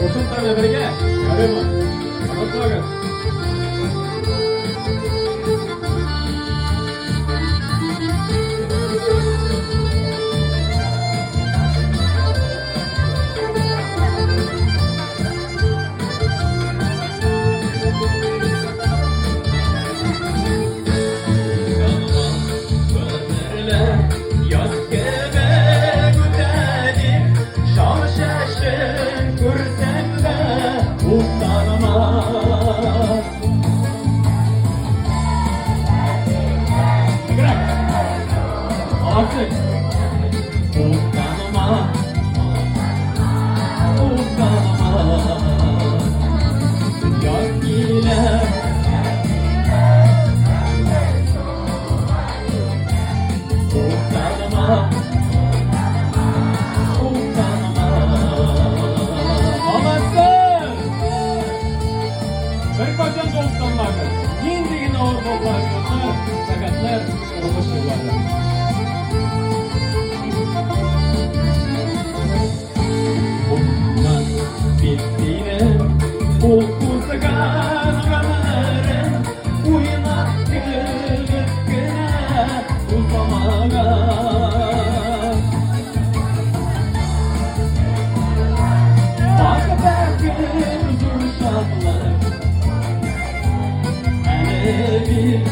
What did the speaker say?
Кушымтаны бергә, ярыймы? Онытмагыз. Яз кебек үтә дип, шау чәчен күрсәң дә уфтанма. Играй. Молодцы. Уфтанма, уфтанма. Яз килә. Уфтанма, уфтанма. Молодцы! Беркайчан да уфтанмагыз. Нинди генә авыр булмасын, сәгатьләр, тормыш юллары. Unutmaz bittiğini, o uzgan гомерен уйнап көлеп кенә узамаган. Бак бәхет зур шатлык, әле бит